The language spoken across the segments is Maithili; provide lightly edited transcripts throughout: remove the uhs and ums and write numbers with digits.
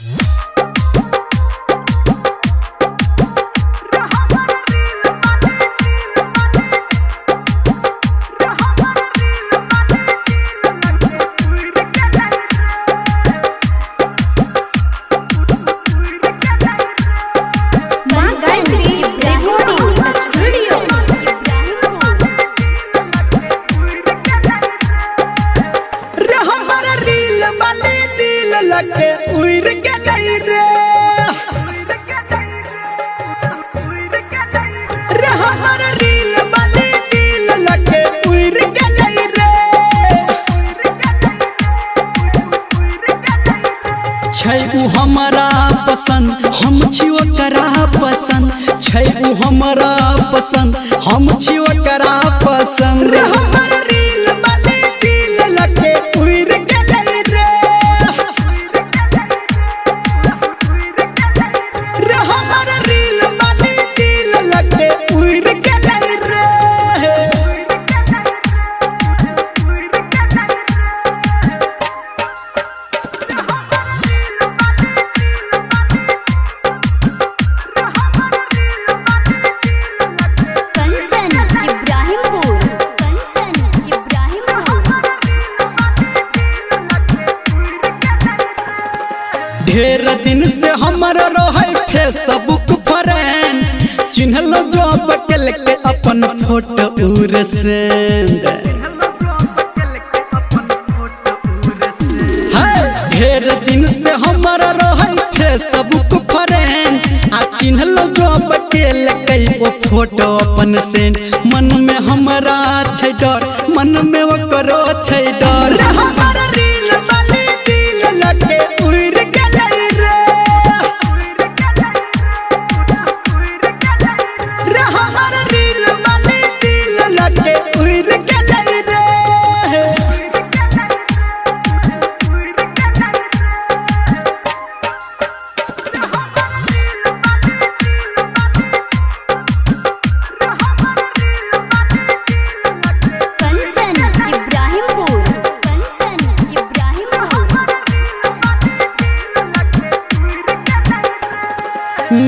माँ गायत्री रिकॉर्डिंग स्टूडियो इब्राहिमपुर। रे हमर रील वाले दिल लगे उड़ गेलै रे। रे हमर रील वाले दिल लगे उड़ गेलै रे। छै उ हमरा पसंद, हम छी ओकरा पसंद। छै उ हमरा पसंद, हम छी ओकरा पसंद। रे हमर रील वाले दिल लगे उड़ गेलै रे। रे हमर रील वाले दिल लगे उड़ गेलै रे। कंचन इब्राहिमपुर, कंचन इब्राहिमपुर। ढेर दिन से हमर रहे फेसबुक फ्रेंड, चिन्हलो जो बकल के अपन फोटो उर सेंड। है, ढेर दिन से हमर रहे फेसबुक फ्रेंड, आ चिन्हलो जो बकेल के ओ फोटो अपन सेंड। मन में हमरा छै डर, मन में ओकरो छै डर। रे हमर रील वाले दिल लगे उड़ गेलै रे। रे हमर रील वाले दिल लगे उड़ गेलै रे। कंचन इब्राहिमपुर, कंचन इब्राहिमपुर।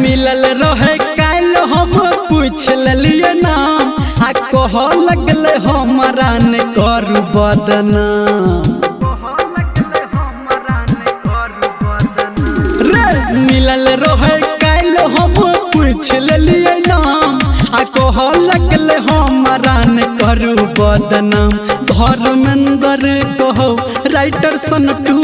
मिलल रहे काल्हि हम पूछ लेलिए नाम, आ कह लगले हमरा ने करू बदनाम। रे मिलल रहे काल्हि हम पूछ लेलिए नाम, आ कह लगले हमरा ने करू बदनाम। धर्मेंद्र कहो, राइटर सन्टू